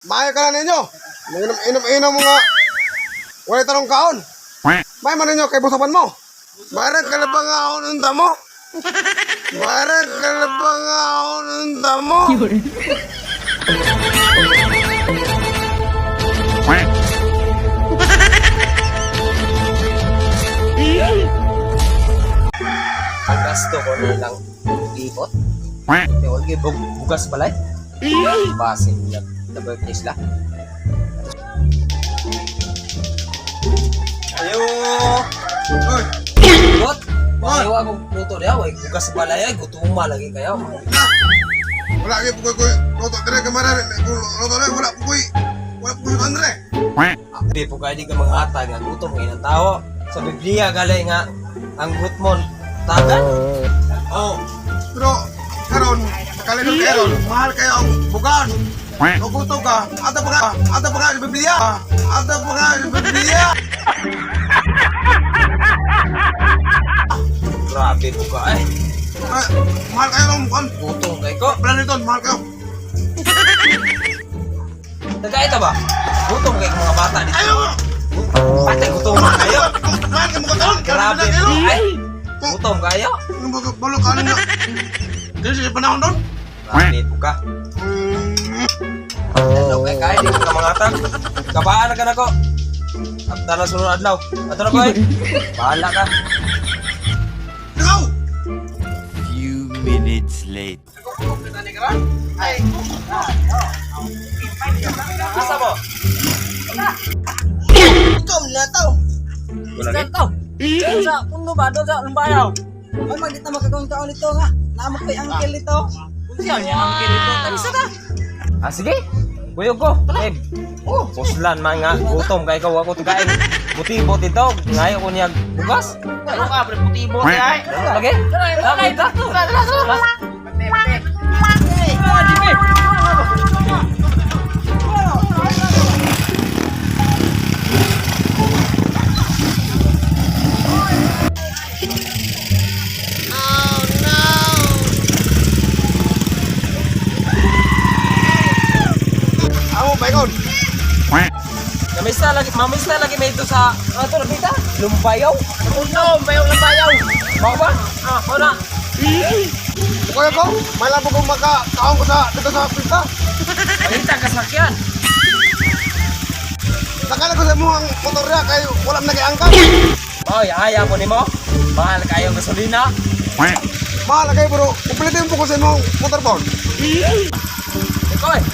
Maayo ka na ninyo. Inom, inom mga wala tanong kaon. May man ninyo kay busapan mo. Mara ka na ba nga ako ng tamo? Mara ka na ba nga ako ng tamo? Ang gasto ko na lang ibot. Pero okay, bugas balay. Basin na na birthday sila. Ayo! Oy, Bot! Ayaw akong luto niya, way bugas balay ay gutuma lagi kayo. ah, wala kayo pukoy koy. Luto dire kamara. Luto dire wala pukoy. Wala pukoy andre. Di po kayo di ka mga hatag nga gutom ngayon ang tao. Sa Biblia galay nga ang gutmon tagan. Oh, pero karon kalimot karon, mahal kayo ang bugas. Kung gusto ka, ata pa nga sa Biblia. Ata pa nga sa Biblia. Grabe po ka eh. Ah, mahal kayo ang bukan. Gutom kay ko. Plano ito, mahal kayo. Nagkaita ba? Gutom kay mga bata dito. Ayaw! Patay gutom na kayo. Mahal ka mo ka taon! Grabe. Ay, gutom kayo. Ano ba balo ka na? Dili sa panahon doon? Grabe po ka. Ano kay kay di ka mga tag. Kabaan na ka na ko. Abta na sunod adlaw. Ato na ko eh. Bahala ka. Ikaw! Few minutes later. Asa mo? Ikaw na to. Wala Saan to? Sa puno ba doon sa Lumbayaw? Ay magdita makakaon-kaon nito nga. Naamo ko'y uncle nito. Unsa niya uncle nito? Tamisa ta. Ah, sige. Kuyog ko. Eh, oh, puslan man nga. Gutom kay ikaw ako tugain. Buti-buti to. Ngayo ko niya bugas. Ano ka pre puti-buti ay. Lagi. Tara, tara, tara. Tara. Amo, baikon! Mamista lagi, mamista lagi may ito sa ano to nabita? Lumbayaw. Puno, bayaw lang bayaw. Mao ba? Ah, wala. Kuya ko, may labo kong makakaon ko sa dito sa pista. Pangita ka sakyan. Nakala ko sa imong motor niya kay wala man nag-angkat. Oy, ayaw ko nimo. Mahal kayo ang gasolina. Mahal na kayo bro. Kumpletin po ko sa imong motor bon. Ikaw eh.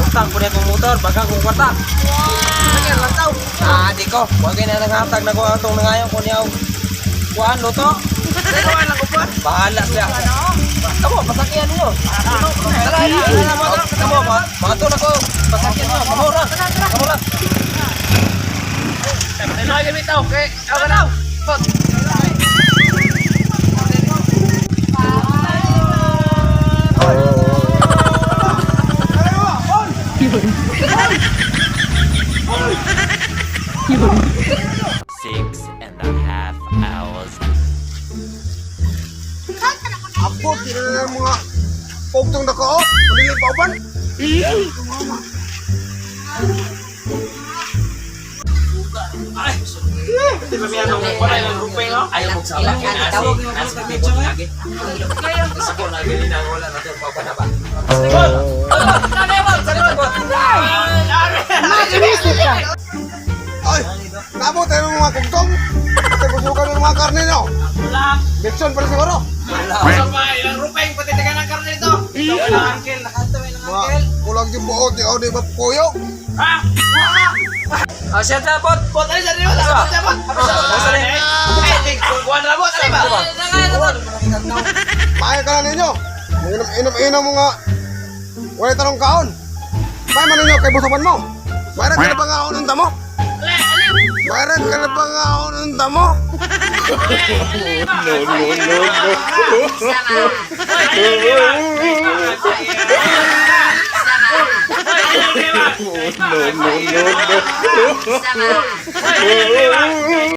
Utang ko na itong motor, baga kong kwarta. Sakyan lang tao. Ah, di ko. Huwag kayo na nanghatag na ko atong nangayon ko niya. Kuhaan, luto. Kuan lang ko pa. Bahala siya. Kamo, pasakyan niyo. Tara, tara, kamo, mga to na ko. Pasakyan niyo. Kamo ra. Kamo ra. Ano ay gamit tao kay ako na. Pot. 6.5 hours. Abot di na ng mga pugtong nako. Manili pa uban. Di ba miya nung wala yung rupay no? Ayaw mong sabak yun. Asi, asi, tipo, lagi. Isa ko, lagi rin ang wala na to. Papa na ba? Ay, naabot tayo ng mga kugtong. Kasi gusukan ng mga karne nyo. Litson pa rin siguro. Wala. Sa pa ilang rupay pati taga ng karne ito. Ito ilang uncle, nakato ilang Mga uncle. kulang yung buo, di o di ba kuyo? Ha? Ah, siya tapot. Pot ali sa riyo, tapot tapot. Ay, di kuan ra bot ali ba? Maayo ka na ninyo. Inom, inom, inom mga wala tanong kaon. May man ninyo kay busapan mo. Mayroon ka na ba nga ako ng tamo? Mayroon ka na ba nga ako ng tamo? No, no, no, no.